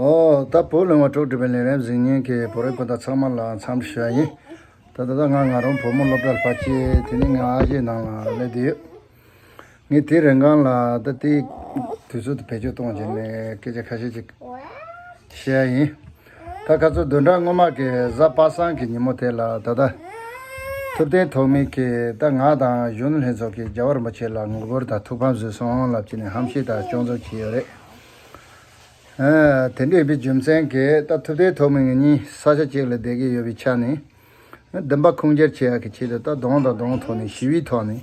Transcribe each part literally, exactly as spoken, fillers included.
ཨོ། ད་བོད་ལུང་པ་དྲུག་སྒྲིལ་བའི་ལས་རིམ་གཟིགས་མཁན་གྱི་བོད་རིགས་སྤུན་ཟླ་ཚང་མ་ལ་འཚམས་འདྲི་ཞུ་ཡ་ཡིན། ད་ད་ལྟ་ང་ང་རང་བུ་མོ་སློབ་གྲྭར་ཕར་སྐྱེལ། དེ་ནས་ང་ཨ་ཞེ་ནང་ལ་སླེབས་བསྡད་ཡོད། ངས་དེ་རིང་གང་ལ་ད་དེ་དུས་ཚོད་དེ་བེད་སྤྱོད་གཏོང་བྱས་ནས་སྐད་ཆ་ཁ་ཤས་ཅིག་བཤད་ཡ་ཡིན། ད་ཁ་སང་བདུན་ཕྲག་སྔོན་མ་གི་གཟའ་པ་སངས་ཀྱི་ཉིན་མོ་དེ་ལ་ད་ལྟ་ཐུབ་བསྟན་ཐོགས་མེད་ཀྱིས་ད་ང་དང་གཞོན་ནུ་ལྷན་ཚོགས་ཀྱིས་རྒྱལ་བ་རིན་པོ་ཆེ་ལ་ངོ་རྒོལ་དང་ཐུགས་ཕམ་བཟོས་སོང་ལབ་བྱས་ནས་ཧམ་བཤད་དང་སྐྱོན་འཛུགས་བྱས་ཡོད་རེད། ཨ། དེ་འདྲ་ཡིན་པའི་རྒྱུ་མཚན་གྱིས་ད་ཐུབ་བསྟན་ཐོགས་མེད་ང་གཉིས་ས་ཆ་གཅིག་ལ་བསྡད་ཀྱི་ཡོད་པའི་ཆ་ནས། བདེན་པ་ཁུངས་སྐྱེལ་བྱེད་ཡག་གི་ཆེད་དུ་ད་གདོང་དང་གདོང་ཐོག་ནས་ཞི་བའི་ཐོག་ནས་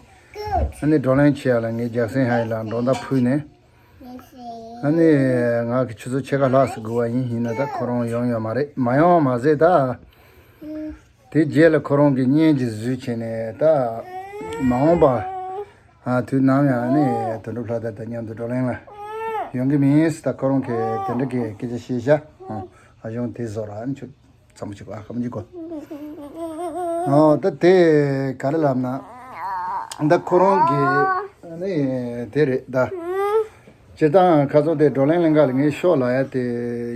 ཨ་ནི་བགྲོ་གླེང་བྱེད་ཡག་ལ་ངས་རྒྱག་སེང་ཧའེ་ལ་མགྲོན་བརྡ་ཕུལ་ནས། ཨ་ནི་ང་གི་ཆུ་ཚོད་ཕྱེད་ཀ་ལྷག་ཙམ་སྒུག་པ་ཡིན། ཡིན་ན་ད་ཁོ་རང་ཡོང་ཡོད་མ་རེད། མ་ཡོང་བ་མ་ཟད་ད། དེ་རྗེས་ལ་ཁོ་རང་གི་བརྙན་ཅིག་བཟོས་བྱས་ནས་ད་མ་འོངས་པ་ཨ་དུས་ནམ་ཡང་ནི་དོན་གྲུབ་ལྷ་དར་དང་མཉམ་དུ་བགྲོ་གླེང་ལ་ཡོང་གི་མིན་ཟེར། ད་ཁོ་རང་གིས་དེ་འདྲ་གི་སྐད་ཆ་བཤད་ཤག་ཨ་གཞུང་དེ་བཟོ་ར་ཨ་ནི་ཆུ་ཚང་མ་ཅིག་ཨ་ཁམ་ཅིག་གོ། ཨོ། ད་དེ་ག་རེ་ལབ་ན། ད་ཁོ་རང་གིས་ནི་དེ་རེད་ད། སྤྱིར་བཏང་ཁ་སང་དེ་བགྲོ་གླེང་གླེང་ག་ལ་ངས་ཤོག་ལབ་ཡ་དེ་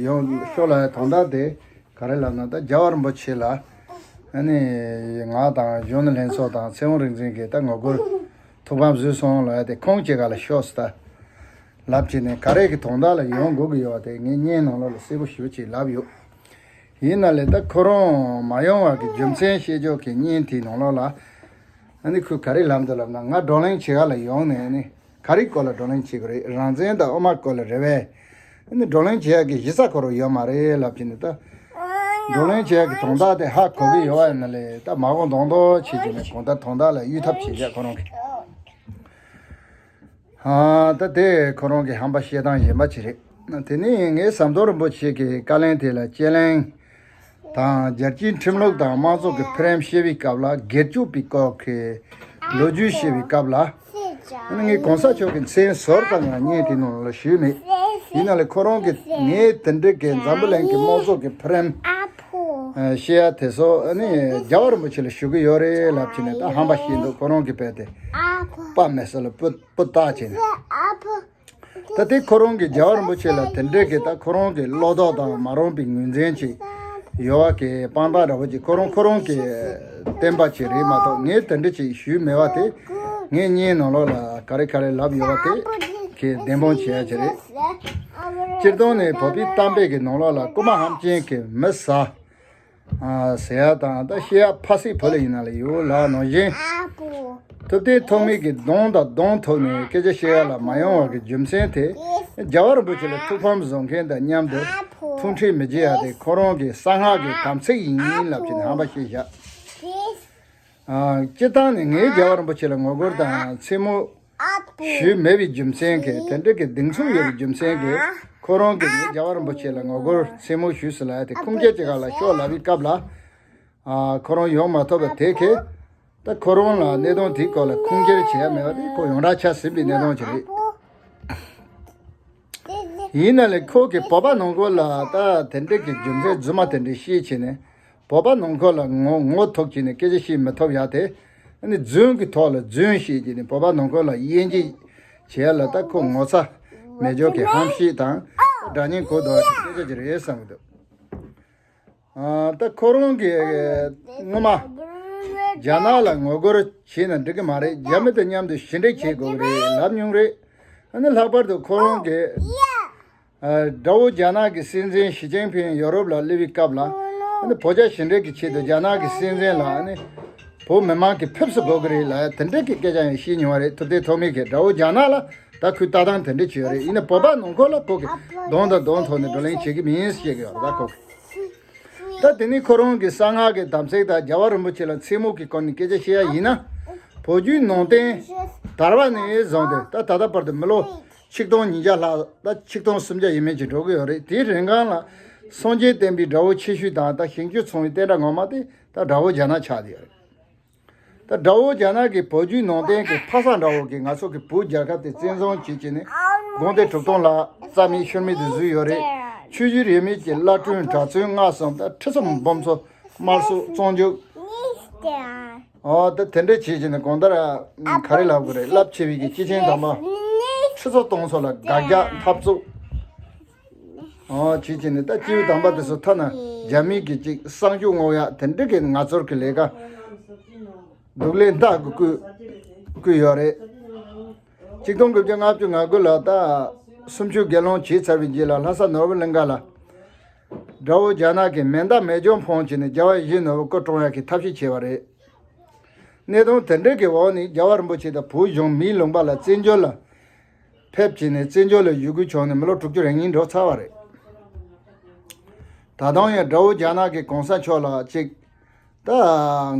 ཡོང་། ཤོག་ལབ་ཡ་དོན་དག་དེ་ག་རེ་ལབ་ན། ད་རྒྱལ་བ་རིན་པོ་ཆེ་ལ་ཨ་ནི་ང་དང་གཞོན་ནུ་ལྷན་ཚོགས་དང་ཚེ་དབང་རིག་འཛིན་གྱིས་ད་ངོ་རྒོལ་ཐུགས་ཕམ་བཟོས་སོང་ལབ་ཡ་དེ་ཁུངས་སྐྱེལ་ག་ལ་ཤོག་ཟེར། ད་ལབ་བྱས་ནས་ག་རེ་གི་དོན་དག་ལ་ཡོང་དགོས་ཀྱི་ཡོད་པ་དེ་ངས་བརྙན་ནང་ལོགས་ལ་གསལ་པོ་ཞེ་པོ་ཅིག་ལབ་ཡོད། ཡིན་ན་ལས་ད་ཁོ་རང་མ་ཡོང་བ་གི་རྒྱུ་མཚན་བཤད་ཕྱོགས་ཀྱི་བརྙན་དེའི་ནང་ལོགས་ལ་ཨ་ནི་ཁོས་ག་རེ་ལབ་འདུག་ལབ་ན། ང་བགྲོ་གླེང་བྱེད་ག་ལ་ཡོང་ནས་ཨ་ནི་ག་རེའི་སྐོར་ལ་བགྲོ་གླེང་བྱེད་དགོས་རེད། རང་བཙན་དང་དབུ་མ་སྐོར་ལ་རེད་པས། ཨ་ནི་བགྲོ་གླེང་བྱེད་ཡག་གི་གཞི་རྩ་ཁོ་རང་ཡོད་མ་རེད་ལབ་བྱས་ནས། ད་བགྲོ་གླེང་བྱེད་ཡག་གི་དོན་དག་དེ་ཧ་གོ་གི་ཡོད་པ་ཡིན་ན་ལས་ད་མ་གོ་མདོག་མདོག་བྱེད་བྱས་ནས་གང་ལྟར་དོན་དག་ལ་གཡུག་ཐབས་བྱེད་བྱས་ཁོ་རང་གིས། ཨ། ད་དེ་ཁོ་རང་གི་ཧམ་པ་བཤད་སྟངས་གཞན་པ་ཅིག་རེད། དེ་ནས་ངས་ཟམ་གདོང་རིན་པོ་ཆེ་གི་བཀའ་ལན་དེ་ལ་དཔྱད་གླེང་དང་། རྒྱལ་སྤྱིའི་ཁྲིམས་ལུགས་དང་དམངས་གཙོ་གི་འཕེལ་རིམ་བཤད་པའི་སྐབས་ལ་སྒེར་གཅོད་པའི་སྐོར་གྱི་ལོ་རྒྱུས་བཤད་པའི་སྐབས་ལ། ངས་གོང་ས་མཆོག་གི་མཚན་ཟུར་དང་ཡང་བརྙན་དེ་ནང་ལ་ཞུས་མེད། ཡིན་ན་ལས་ཁོ་རང་གིས་ངས་དེ་འདྲ་གི་འཛམ་བུ་གླིང་གི་དམངས་གཙོ་གི་འཕེལ་རིམ་བཤད་ཡ་དེ་ཚོ་ཨ་ནི་རྒྱལ་བ་རིན་པོ་ཆེ་ལ་ཞུ་གི་ཡོད་རེད་ལབ་བྱས་ནས་ད་ཧམ་པ་བཤད་འདུག་ཁོ་རང་གི་དཔེ་དེ་དཔའ་མི་སྲིད་ལ་སྤུ་སྤུ་བཏགས་བྱས་ནས། ད་དེ་ཁོ་རང་གི་རྒྱལ་བ་རིན་པོ་ཆེ་ལ་དེ་འདྲས་ཀྱི་ད་ཁོ་རང་གི་བློ་དོགས་དང་མ་རུངས་པའི་ངོས་འཛིན་ཅིག་ཡོད་པ་གི་དཔང་རྟགས་འདྲ་བོ་ཅིག་ཁོ་རང་ཁོ་རང་གི་བསྟན་པ་ཅིག་རེད་མ་གཏོགས། ངས་དེ་འདྲ་ཅིག་ཞུས་མེད་པ་དེ་ངས་བརྙན་ནང་ལོགས་ལ་ག་རེ་ག་རེ་ལབ་ཡོད་པ་དེ་གི་བདེན་དཔང་བྱེད་ཡ་ཅིག་རེད། སྤྱིར་བཏང་ནས་བོད་པའི་གཏམ་དཔེ་གི་ནང་ལོགས་ལ་རྐུ་མ་ཧམ་ཅན་གྱི་མི་ཟ། ཨ། ཟེར་ཡ་དང་ད་བཤད་ཡ་ཕ་སྲིད་བོད་ལ་ཡིན་ན་ལ་ཡོད་ལབ་ནང་བཞིན། ཐུབ་བསྟན་ཐོགས་མེད་ཀྱིས་གདོང་དང་གདོང་ཐོག་ནས་སྐད་ཆ་བཤད་ཡ་ལ་མ་ཡོང་བ་གི་རྒྱུ་མཚན་དེ། རྒྱལ་བ་རིན་པོ་ཆེ་ལ་ཐུགས་ཕམ་བཟོ་མཁན་དང་མཉམ་དུ་ཐུགས་ཁྲལ་མི་བྱེད་ཡ་དེ་ཁོ་རང་གི་གསང་སྔགས་ཀྱི་དམ་ཚིག་ཡིན་ལབ་བྱས་ནས་ཧམ་པ་བཤད་བཞག་ཨ། སྤྱིར་བཏང་ནས་ངས་རྒྱལ་བ་རིན་པོ་ཆེ་ལ་ངོ་རྒོལ་དང་མཚན་སྨོད་ཞུས་མེད་པའི་རྒྱུ་མཚན་གྱིས། དེ་འདྲ་གི་གདེང་ཚོད་ཡོད་པའི་རྒྱུ་མཚན་གྱིས་ཁོ་རང་གིས་ངས་རྒྱལ་བ་རིན་པོ་ཆེ་ལ་ངོ་རྒོལ་མཚན་སྨོད་ཞུས་ཟེར་ལབ་ཡ་དེ་ཁུངས་སྐྱེལ་བྱེད་ག་ལ་ཤོག་ལབ་པའི་སྐབས་ལ། ཨ། ཁོ་རང་ཡོང་མ་ཐུབ་པ་དེ་གིས། ད་ཁོ་རང་ལ་གནད་དོན་དེའི་སྐོར་ལ་ཁུངས་སྐྱེལ་བྱེད་ཡ་མེད་པ་དེ་ཁོ་ཡོངས་གྲགས་ཆགས་ཟིན་པའི་གནད་དོན་ཅིག་རེད། ཡིན་ན་ལས་ཁོ་གིས་བོད་པ་ནང་ཁུལ་ལ་ད་དེ་འདྲ་གི་རྒྱུ་མཚན་རྫུན་མ་དེ་འདྲ་བཤད་བྱས་ནས། བོད་པ་ནང་ཁུལ་ལ་ངོ་ངོ་ཐུག་བྱས་ནས་སྐད་ཆ་བཤད་མི་ཐུབ་ཡ་དེ། ཨ་ནི་རྫུན་གྱི་ཐོག་ལ་རྫུན་བཤད་བྱས་ནས་བོད་པ་ནང་ཁུལ་ལ་དབྱེ་འབྱེད་བྱེད་ཡ་ལ་ད་ཁོ་ངོ་ཚ་མེད་ཕྱོགས་ཀྱི་ཧམ་བཤད་དང་། དགྲ་གཉེན་གོ་ལྡོག་གི་སྐད་ཆ་ཅིག་རེད་བསམ་གྱི་འདུག་ཨ། ད་ཁོ་རང་གིས་སྔོན་མ་རྒྱ་ནག་ལ་ངོ་རྒོལ་བྱས་ན་འགྲིག་གི་མ་རེད། རྒྱ་མི་དང་མཉམ་དུ་ཞི་འགྲིག་བྱེད་དགོས་ཀྱི་རེད་ལབ་མྱོང་རེད། ཨ་ནི་ལྷག་པར་དུ་ཁོ་རང་གིས། ཨ། དགྲ་བོ་རྒྱ་ནག་གི་སྲིད་འཛིན་ཞི་ཅིན་ཕིང་ཡོ་རོབ་ལ་སླེབས་པའི་སྐབས་ལ། ཨ་ནི་བོད་རྒྱ་ཞི་འགྲིག་གི་ཆེད་དུ་རྒྱ་ནག་གི་སྲིད་འཛིན་ལ་ཨ་ནི་བོད་མི་མང་གིས་ཕེབས་བསུ་དགོས་ཀྱི་རེད་ལབ་ཡ་དེ་འདྲ་གི་སྐད་ཆ་ཡང་བཤད་མྱོང་བ་རེད། ཐུབ་བསྟན་ཐོགས་མེད་ཀྱིས་དགྲ་བོ་རྒྱ་ནག་ལ་ད་ཁོས་ལྟ་སྟངས་དེ་འདྲ་བྱས་ཡོད་རེད། ཡིན་ན་བོད་པ་ནང་ཁུལ་ལ་ཁོ་གིས་གདོང་དང་གདོང་ཐོག་ནས་བགྲོ་གླེང་བྱེད་ཀྱི་མིན་ཟེར་བཤད་ཀྱི་ཡོད་རེད། ད་ཁོ་གིས། ད་དེ་ནི་ཁོ་རང་གི་གསང་སྔགས་ཀྱི་དམ་ཚིག་དང་རྒྱལ་བ་རིན་པོ་ཆེ་ལ་མཚན་སྨོད་ཀྱི་སྐོར་ནས་སྐད་ཆ་བཤད་ཡ་ཡིན་ན། བོད་བརྒྱུད་ནང་བསྟན་དར་བ་ནས་བཟུང་སྟེ་ད་ད་ལྟ་བར་དུ་མི་ལོ་ཆིག་སྟོང་ཉིས་བརྒྱ་ལྷག་ད་ཆིག་སྟོང་སུམ་བརྒྱ་ཡས་མས་ཅིག་འགྲོ་གི་ཡོད་རེད། དེའི་རིང་གང་ལ་སངས་རྒྱས་བསྟན་པའི་དགྲ་བོ་ཆེ་ཤོས་དང་ད་ཞིང་སྐྱོང་ཚོང་བའི་བསྟན་དགྲ་ངོ་མ་དེ་ད་དགྲ་བོ་རྒྱ་ནག་ཆགས་བསྡད་ཡོད་རེད། ད་དགྲ་བོ་རྒྱ་ནག་གི་བོད་བརྒྱུད་ནང་བསྟན་གྱི་ཕ་ས་འདྲ་བོ་གི་ང་ཚོ་གི་བོད་རྒྱལ་ཁབ་དེ་བཙན་བཟུང་བྱེད་བྱས་ནས་དགོན་སྡེ་གྲུབ་སྟོང་ལ་རྩ་མེད་ཤུལ་མེད་དུ་བཟོས་ཡོད་རེད། ཆོས་བརྒྱུད་རིས་མེད་ཀྱི་བླ་སྤྲུལ་གྲྭ་བཙུན་སྔགས་གསུམ་དང་ཁྲི་སྲོང་འབུམ་ཚོ་དམར་གསོད་བཙོན་འཇུག་ཨོ་ད་དེ་འདྲ་བྱེད་བྱས་ནས་གང་ལྟར་ག་རེ་ལབ་དགོས་རེད། རླབས་ཆེ་བའི་གི་སྐྱེས་ཆེན་དམ་པ་ཁྲི་ཚོ་སྟོང་ཚོ་ལ་དགག་རྒྱག་འཐབ་རྩོད་ ཨོ་བྱེད་ཀྱི་ནི་ད་སྐྱེས་བུ་དམ་པ་དེ་ཚོ་ཐ་ན་རྒྱ་མི་གི་ཅིག་གསང་སྤྱོད་སྔོག་ཡག་དེ་འདྲ་གི་ང་ཚོར་གི་ལས་ཀ་སྡུག་ལས་འདག་གི་བསྐུལ་བསྐུལ་ཡོད་རེད། གཅིག་སྟོང་དགུ་བརྒྱ་ལྔ་བཅུ་ང་དགུ་ལ་ད་གསུམ་བཅུ་དགེ་སློང་བྱས་ཚར་བའི་རྗེས་ལ་ལྷ་ས་ནོར་བུ་གླིང་ག་ལ་དགྲ་བོ་རྒྱ་ནག་གི་མེ་མདའ་མེ་སྒྱོགས་འཕངས་བྱས་ནས་རྒྱལ་བ་ཡིད་བཞིན་ནོར་བུ་སྐུ་བཀྲོངས་ཡག་གི་ཐབས་ཤེས་བྱས་པ་རེད། གནད་དོན་དེ་འདྲ་གི་འོག་ནས་རྒྱལ་བ་རིན་པོ་ཆེ་དང་བོད་གཞུང་མིའི་ལུང་པ་ལ་བཙན་བྱོལ་ལ་ཕེབས་བྱས་ནས་བཙན་བྱོལ་ལ་བཞུགས་དགོས་བྱུང་ནས་མི་ལོ་དྲུག་ཅུ་རེ་གཉིས་འགྲོ་ཚར་བ་རེད། ད་དུང་ཡང་དགྲ་བོ་རྒྱ་ནག་གི་གོང་ས་མཆོག་ལ་ཅིག་ད་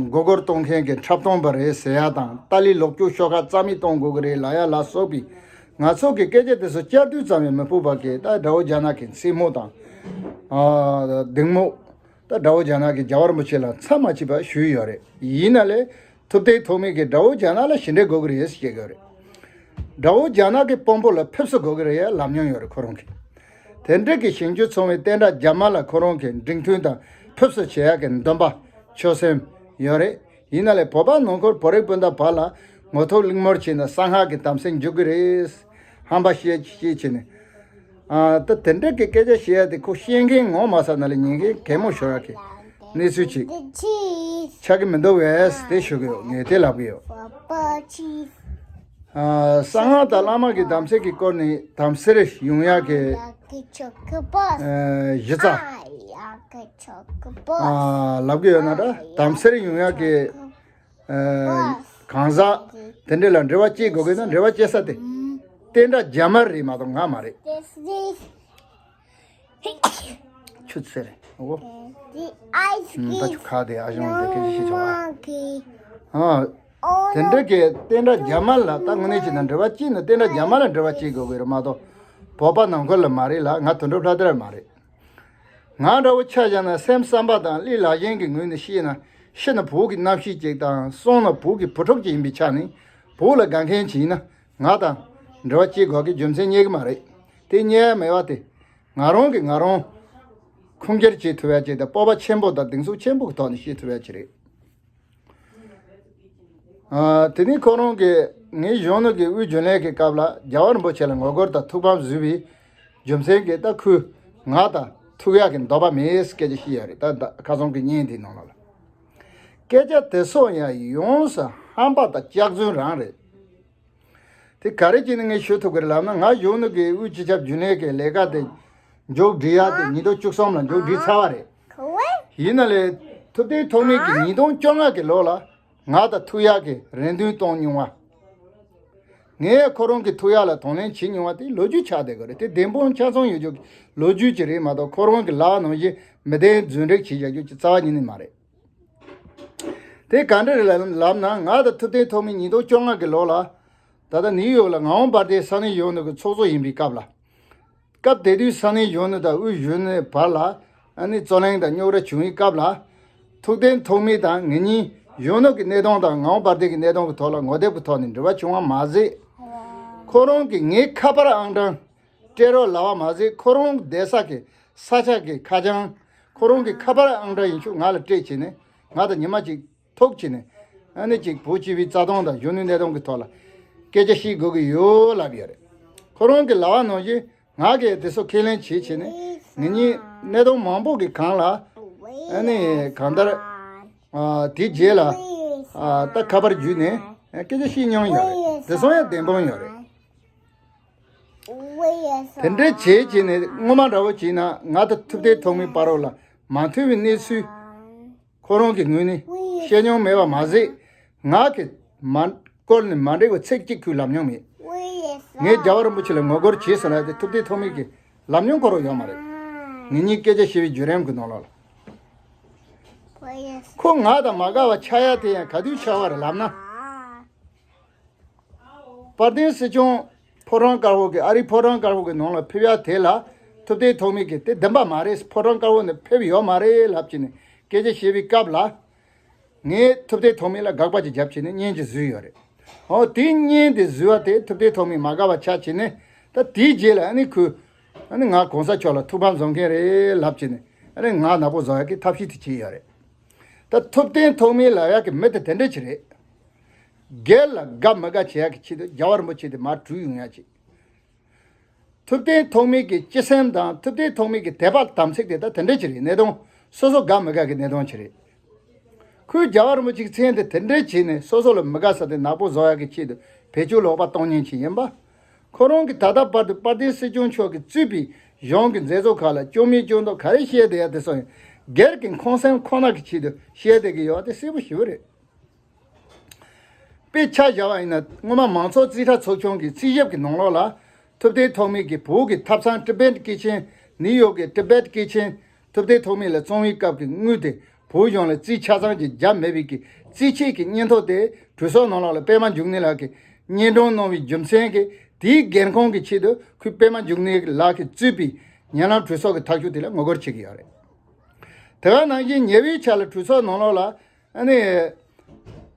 མགོ་སྐོར་གཏོང་མཁན་གྱི་འཁྲབ་སྟོན་པ་རེད་ཟེར་ཡ་དང་ཏཱ་ལའི་ལོག་སྤྱོད་ཤོག་ཁག་རྩ་མེད་གཏོང་དགོས་ཀྱི་རེད་ལབ་ཡ་ལ་སོགས་པའི་ང་ཚོ་གི་སྐད་ཆ་དེ་ཚོ་བསྐྱར་ཟློས་ཙམ་ཡང་མི་ཕོད་པ་གི་ད་དགྲ་བོ་རྒྱ་ནག་གི་མཚན་སྨོད་དང་ཨ་སྡིགས་སྨོད། ད་དགྲ་བོ་རྒྱ་ནག་གིས་རྒྱལ་བ་རིན་པོ་ཆེ་ལ་མཚམས་མ་ཆད་པ་ཞུས་ཡོད་རེད། ཡིན་ན་ལས་ཐུབ་བསྟན་ཐོགས་མེད་ཀྱིས་དགྲ་བོ་རྒྱ་ནག་ལ་ཞི་འགྲིག་དགོས་ཀྱི་རེད་ཟེར་བཤད་ཀྱི་ཡོད་རེད། དགྲ་བོ་རྒྱ་ནག་གི་དཔོན་པོ་ལ་ཕེབས་བསུ་དགོས་ཀྱི་རེད་ལབ་མྱོང་ཡོད་རེད་ཁོ་རང་གིས། དེ་འདྲ་གི་ཞིང་ཆུ་ཚོང་བའི་བསྟན་དགྲ་རྒྱ་དམར་ལ་ཁོ་རང་གིས་འགྲིག་མཐུན་དང་ཕེབས་བསུ་བྱེད་ཡག་གི་འདུན་པ་ཆོད་སེམས་ཡོད་རེད། ཡིན་ན་ལས་བོད་པ་ནང་ཁུལ་བོད་རིགས་སྤུན་ཟླ་བར་ལ་ངོ་ཐུག་གླེང་མོལ་བྱས་ནས་གསང་སྔགས་ཀྱི་དམ་སེལ་འཇུག་གི་རེད། ཧམ་པ་བཤད་བཤད་བྱས་ནས། ཨ་ད་དེ་འདྲ་གི་སྐད་ཆ་བཤད་ཡ་དེ་ཁོ་བཤད་མཁན་ངོ་མ་ཚ་ན་ལས་ཉན་མཁན་གད་མོ་ཤོར་ཡ་གི་གནས་ཚུལ་ཅིག་ཆགས་ཀྱི་མི་འདུག་བས་དེ་ཞུ་གི་ཡོད། ངས་དེ་ལབ་གི་ཡོད། ཨ་གསང་སྔགས་དང་བླ་མ་གི་དམ་སེལ་གྱི་སྐོར་ནས་དམ་སེལ་ཡོང་ཡ་གི་ཨ་གཞི་རྩ་ཨ་ལབ་གི་ཡོད་ན་འདྲ། དམ་སེལ་ཡོང་ཡ་གི་ཨ་གང་ཟག་དེ་འདྲ་ལ་འབྲེལ་བ་བཅད་དགོས་གི་ན་འབྲེལ་བ་བཅད་ས་དེ་བསྟན་དགྲ་རྒྱ་དམར་རེད་མ་གཏོགས་ང་མ་རེད། ཆུ་ཚོད་རེད། འོ། ད་ཆུ་ཁ་དེ་ཨ་ཞང་དེ་སྐད་ཆ་ཤེས་ཆོག་ཨ། དེ་འདྲ་གི་བསྟན་དགྲ་རྒྱ་དམར་ལ་ད་དངོས་གནས་བྱས་ན་འབྲེལ་བ་བཅད་ན་བསྟན་དགྲ་རྒྱ་དམར་ལ་འབྲེལ་བ་བཅད་དགོས་གི་རེད་མ་གཏོགས་བོད་པ་ནང་ཁུལ་ལ་མ་རེད་ལ། ང་དོན་གྲུབ་ལྷ་དར་མ་རེད། ང་འདྲ་བོ་ཆ་བཞག་ན་སེམས་བསམ་པ་དང་ལུས་ལག་གཞན་གྱི་ངོས་ནས་བཤད་ན་ཤི་ན་བོད་ཀྱི་རྣམ་ཤེས་ཅིག་དང་གསོན་ན་བོད་ཀྱི་བུ་ཕྲུག་ཅིག་ཡིན་པའི་ཆ་ནས་བོད་ལ་དགའ་མཁན་ཅིག་ཡིན་ན་ང་དང་འབྲེལ་བ་བཅད་དགོས་ཀྱི་རྒྱུ་མཚན་རྙེད་ཀྱི་མ་རེད། དེ་རྙེད་ཡ་མེད་པ་དེ་ང་རང་གིས་ང་རང་ཁུངས་སྐྱེལ་བྱེད་ཐུབ་ཡ་ཅིག་དང་སྤོབས་པ་ཆེན་པོ་དང་གདེང་ཚོད་ཆེན་པོ་གི་ཐོག་ནས་བཤད་ཐུབ་ཡ་ཅིག་རེད། ཨ། དེ་ནས་ཁོ་རང་གིས་ངའི་གཞོན་ནུ་གི་དབུས་རྒྱུན་ལས་ཀྱི་སྐབས་ལ་རྒྱལ་བ་རིན་པོ་ཆེ་ལ་ངོ་རྒོལ་དང་ཐུགས་ཕམ་བཟོས་པའི་རྒྱུ་མཚན་གྱིས་ད་ཁོས་ང་དང་ཐུག་ཡག་གི་འདོད་པ་མེད་སྐད་ཆ་བཤད་ཡོད་རེད། ད་ད་ཁ་སང་གི་བརྙན་དེའི་ནང་ལ་སྐད་ཆ་དེ་ཚོ་ཡང་ཡོངས་སུ་ཧམ་པ་དང་སྐྱག་རྫུན་རང་རེད། དེ་ག་རེ་བྱས་ནས་ངས་ཞུ་ཐུབ་ཀྱི་རེད་ལབ་ན། ང་གཞོན་ནུ་གི་དབུས་སྤྱི་ཁྱབ་རྒྱུན་ལས་ཀྱི་ལས་ཀ་དེ་མཇུག་སྒྲིལ་ཡག་དེ་ཉིས་སྟོང་བཅུ་གསུམ་ལ་མཇུག་སྒྲིལ་ཚར་བ་རེད། ཡིན་ན་ལས་ཐུབ་བསྟན་ཐོགས་མེད་ཀྱིས་ཉིས་སྟོང་བཅོ་ལྔ་གི་ལོ་ལ་ང་དང་ཐུག་ཡག་གི་རེ་འདུན་གཏོང་མྱོང་བ། ངས་ཁོ་རང་གི་ཐུག་ཡག་ལ་དང་ལེན་བྱེད་མྱོང་བ་དེ་ལོ་རྒྱུས་ཆགས་བསྡད་དགོས་རེད། དེ་བདེན་དཔང་ཆ་ཚང་ཡོད་རྒྱུ་གི་ལོ་རྒྱུས་ཅིག་རེད་མ་གཏོགས་ཁོ་རང་གི་ལབ་པ་ནང་བཞིན་མི་བདེན་རྫུན་སྒྲིག་བྱེད་བཞག་རྒྱུ་ཅིག་རྩ་བ་ཉིད་ནས་མ་རེད། དེ་ག་འདྲ་རེད་ལབ་ན། ང་དང་ཐུབ་བསྟན་ཐོགས་མེད་ཉིས་སྟོང་བཅོ་ལྔ་གི་ལོ་ལ་ད་ལྟ་ནིའུ་ཡོག་ལ་ངག་དབང་དཔལ་ལྡན་ས་གནས་གཞོན་ནུ་གི་ཚོགས་གཙོ་ཡིན་པའི་སྐབས་ལ། སྐབས་དེ་དུས་ས་གནས་གཞོན་ནུ་དང་དབུས་གཞོན་ནུའི་བར་ལ་ཨ་ནི་རྩོད་གླེང་དང་རྙོག་དྲ་བྱུང་བའི་སྐབས་ལ། ཐུབ་བསྟན་ཐོགས་མེད་དང་ངེད་གཉིས་གཞོན་ནུ་གི་གནས་སྟངས་དང་ངག་དབང་དཔལ་ལྡན་གྱི་གནས་སྟངས་ཀྱི་ཐོག་ལ་ངོ་དེབ་ཀྱི་ཐོག་ནས་འབྲེལ་བ་བྱུང་བ་མ་ཟད། ཁོ་རང་གིས་ངའི་ཁ་པར་ཨང་གྲངས་སྤྲད་རོགས་ལབ་པ་མ་ཟད། ཁོ་རང་བསྡད་ས་གི་ས་ཆ་གི་ཁ་བྱང་ཁོ་རང་གི་ཁ་པར་ཨང་གྲངས་ཡིན་ཤུགས་ང་ལ་སྤྲད་བྱས་ནས། ང་དང་ཉི་མ་གཅིག་ཐུག་བྱས་ནས། ཨ་ནི་གཅིག་བོད་སྤྱི་པའི་རྩ་དོན་དང་གཞོན་ནུའི་གནས་སྟངས་ཀྱི་ཐོག་ལ་སྐད་ཆ་བཤད་དགོས་ཀྱི་ཡོད་ལབ་ཡོད་རེད། ཁོ་རང་གི་ལབ་པ་ནང་བཞིན་ང་གིས་དེ་ཚོ་ཁས་ལེན་བྱས་བྱས་ནས། ངེད་གཉིས་གནད་དོན་མང་པོ་གི་སྒང་ལ་ཨ་ནི་གང་ལྟར་ཨ་དེ་རྗེས་ལ་ཨ་ད་ཁ་པར་བརྒྱུད་ནས་སྐད་ཆ་བཤད་མྱོང་ཡོད་རེད། དེ་ཚོ་ཡང་བདེན་དཔང་ཡོད་རེད། དེ་འདྲའི་བྱས་བྱས་ནས་སྔོན་མ་འདྲ་བོ་བྱས་ན་ང་དང་ཐུབ་བསྟན་ཐོགས་མེད་བར་ལ་མ་མཐུན་པའི་གནས་ཚུལ་ཁོ་རང་གི་ངོས་ནས་བཤད་མྱོང་མེད་པ་མ་ཟད། ང་གིས་མ་བསྐོར་ནས་མ་འགྲིག་པ་ཚིག་གཅིག་ཁོས་ལབ་མྱོང་མེད། ངས་རྒྱལ་བ་རིན་པོ་ཆེ་ལ་ངོ་རྒོལ་བྱས་ཟེར་ལབ་དེ་ཐུབ་བསྟན་ཐོགས་མེད་ཀྱིས་ལབ་མྱོང་ཁོ་རང་ཡོད་མ་རེད། ངེད་གཉིས་སྐད་ཆ་བཤད་པའི་བརྒྱུད་རིམ་གྱི་ནང་ལོགས་ལ། ཁོ་ང་དང་མ་དགའ་བ་ཆགས་ཡ་དེ་ཡང་ག་དུས་ཆགས་པ་རེད་ལབ་ན། དཔལ་ལྡན་སྲིད་སྐྱོང་ཕོ་བྲང་དཀར་པོ་གི་ཨ་རིའི་ཕོ་བྲང་དཀར་པོ་གི་ནང་ལ་ཕེབས་ཡ་དེ་ལ་ཐུབ་བསྟན་ཐོགས་མེད་ཀྱིས་དེ་བདེན་པ་མ་རེད། ཕོ་བྲང་དཀར་པོ་ནས་ཕེབས་ཡོད་མ་རེད་ལབ་བྱས་ནས་སྐད་ཆ་བཤད་པའི་སྐབས་ལ། ངས་ཐུབ་བསྟན་ཐོགས་མེད་ལ་དགག་པ་ཅིག་བརྒྱབ་བྱས་ནས་བརྙན་ཅིག་བཟོས་ཡོད་རེད། འོ་དེ་བརྙན་དེ་བཟོས་པ་དེ་ཐུབ་བསྟན་ཐོགས་མེད་མ་དགའ་བ་ཆགས་བྱས་ནས། ད་དེའི་རྗེས་ལ་ཨ་ནི་ཁོས་ཨ་ནི་ང་གོང་ས་མཆོག་ལ་ཐུགས་ཕམ་བཟོ་མཁན་རེད་ལབ་བྱས་ནས་ཨ་ནི་ང་ནག་པོ་བཟོ་ཡག་གི་ཐབས་ཤེས་དེ་བྱས་ཡོད་རེད། ད་ཐུབ་བསྟན་ཐོགས་མེད་ལབ་ཡག་གི་མི་དེ་དེ་འདྲ་ཅིག་རེད། སྒེར་ལ་དགའ་མི་དགའ་བྱེད་ཡག་གི་ཆེད་དུ་རྒྱལ་བ་རིན་པོ་ཆེ་དེ་མར་བྲོས་ཡོང་ཡག་ཅིག་ཐུབ་བསྟན་ཐོགས་མེད་ཀྱི་སྤྱི་སེམས་དང་ཐུབ་བསྟན་ཐོགས་མེད་ཀྱི་དད་པ་དམ་ཚིག་དེ་ད་དེ་འདྲ་ཅིག་རེད། གནད་དོན་སོ་སོ་དགའ་མི་དགའ་གི་གནད་དོན་ཅིག་རེད། ཁོས་རྒྱལ་བ་རིན་པོ་ཆེའི་མཚན་དེ་དེ་འདྲ་བྱས་ནས་སོ་སོ་ལ་མི་དགའ་ས་དེ་ནག་པོ་བཟོ་ཡག་གི་ཆེད་དུ་བེད་སྤྱོད་ལོག་པ་གཏོང་མཁན་ཅིག་ཡིན་པ། ཁོ་རང་གིས་ད་ལྟ་བར་དུ་དཔལ་ལྡན་སྲིད་སྐྱོང་མཆོག་གིས་གཙོས་པའི་གཞུང་གི་མཛད་གཙོ་ཁག་ལ་སྐྱོན་མེད་སྐྱོན་མདོག་ག་རེ་བཤད་བསྡད་ཡ་དེ་ཚོ་ཡང་སྒེར་གྱི་ཁེངས་སེམས་ཁོ་ན་གི་ཆེད་དུ་བཤད་བསྡད་ཀྱི་ཡོད་པ་དེ་གསལ་པོ་ཞེ་པོ་རེད། དཔེ་ཆ་བཞག་པ་ཡིན་ན། སྔོན་མ་མང་ཚོགས་རྩིས་ཁྲ་ཚོགས་ཆུང་གི་རྩིས་ཞིབ་ཀྱི་ནང་ལོགས་ལ། ཐུབ་བསྟན་ཐོགས་མེད་ཀྱིས་བོད་ཀྱི་ཐབ་ཚང་Tibet Kitchen། ནིའུ་ཡོག་གི་Tibet Kitchen། ཐུབ་བསྟན་ཐོགས་མེད་ལ་བཙོང་བའི་སྐབས་ཀྱི་དངུལ་དེ་བོད་གཞུང་ལ་རྩིས་ཆ་ཚང་ཅིག་བརྒྱབ་མེད་པའི་གི་རྩིས་ཆད་ཀྱི་སྙན་ཐོ་དེ་གྲོས་ཚོགས་ནང་ལོགས་ལ་པད་མ་འབྱུང་གནས་ལགས་ཀྱིས་སྙན་སྒྲོན་གནང་བའི་རྒྱུ་མཚན་གྱིས། དེའི་འགན་ཁུར་གྱི་ཆེད་དུ་ཁོས་པད་མ་འབྱུང་གནས་ལགས་ཀྱིས་གཙོས་པའི་ཉེ་ལམ་གྲོས་ཚོགས་ཀྱི་ཐག་གཅོད་དེ་ལ་ངོ་རྒོལ་བྱེད་ཀྱི་ཡོད་རེད། དེ་ག་ནང་བཞིན་ཉེ་བའི་ཆར་ལ་གྲོས་ཚོགས་ནང་ལོགས་ལ། ཨ་ནི།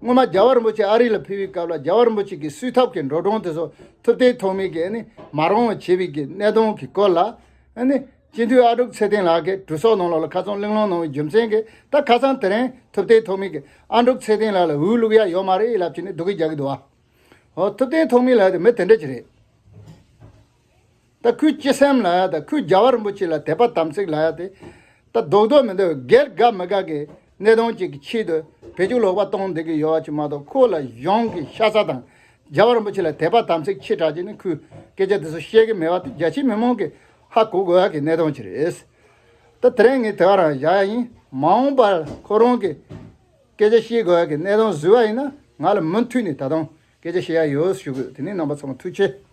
སྔོན་མ་རྒྱལ་བ་རིན་པོ་ཆེ་ཨ་རི་ལ་ཕེབས་པའི་སྐབས་ལ་རྒྱལ་བ་རིན་པོ་ཆེ་གི་གསོལ་ཐབ་ཀྱི་འགྲོ་གྲོན་དེ་ཚོ་ཐུབ་བསྟན་ཐོགས་མེད་ཀྱིས་ཨ་ནི་མ་རུང་བ་བྱས་པའི་གི་གནད་དོན་གྱི་སྐོར་ལ། ཨ་ནི། སྤྱི་འཐུས་ཨ་འབྲུག་ཚེ་བརྟན་ལགས་ཀྱིས་གྲོས་ཚོགས་ནང་ལོགས་ལ་ཁ་སང་གླེང་སློང་གནང་བའི་རྒྱུ་མཚན་གྱིས། ད་ཁ་སང་དེ་རིང་ཐུབ་བསྟན་ཐོགས་མེད་ཀྱིས་ཨ་འབྲུག་ཚེ་བརྟན་ལགས་ལ་འུ་བླུག་ཡ་ཡོད་མ་རེད་ལབ་བྱས་ནས་སྡུག་སྐད་རྒྱག་གི་འདུག་བ། འོ། ཐུབ་བསྟན་ཐོགས་མེད་ལབ་ཡ་དེ་མི་དེ་འདྲ་ཅིག་རེད། ད་ཁོའི་སྤྱི་སེམས་ལབ་ཡ་དང་ཁོའི་རྒྱལ་བ་རིན་པོ་ཆེ་ལ་དད་པ་དམ་ཚིག་ལབ་ཡ་དེ། ད་རྡོག་རྡོག་མི་འདུག་སྒེར་དགའ་མི་དགའ་གི་གནད་དོན་གཅིག་གི་ཆེད་དུ་བེད་སྤྱོད་ལོག་པ་གཏོང་བསྡད་ཀྱི་ཡོད་པ་ཅིག་མ་གཏོགས། ཁོ་ལ་གཞུང་གི་ཤ་ཚ་དང་རྒྱལ་བ་རིན་པོ་ཆེ་ལ་དད་པ་དམ་ཚིག་ཆེ་དྲགས་ཀྱིས་ནི་ཁོས་སྐད་ཆ་དེ་ཚོ་བཤད་ཀྱི་མེད་པ་དེ་རྒྱ་ཆེའི་མི་མང་གིས་ཧ་གོ་དགོས་ཡ་གི་གནད་དོན་ཅིག་རེད། ད་དེ་རིང་ངས་དེ་ག་རང་བཞག་ཡ་ཡིན། མ་འོངས་པར་ཁོ་རང་གིས་སྐད་ཆ་བཤད་དགོས་ཡ་གི་གནད་དོན་བཟོས་པ་ཡིན་ན་ང་ལ་མུ་མཐུད་ནས་ད་དུང་སྐད་ཆ་བཤད་ཡ་ཡོད་ཞུ་དགོས། དེ་ནས་རྣམ་པ་ཚང་མ་ཐུགས་རྗེ་ཆེ།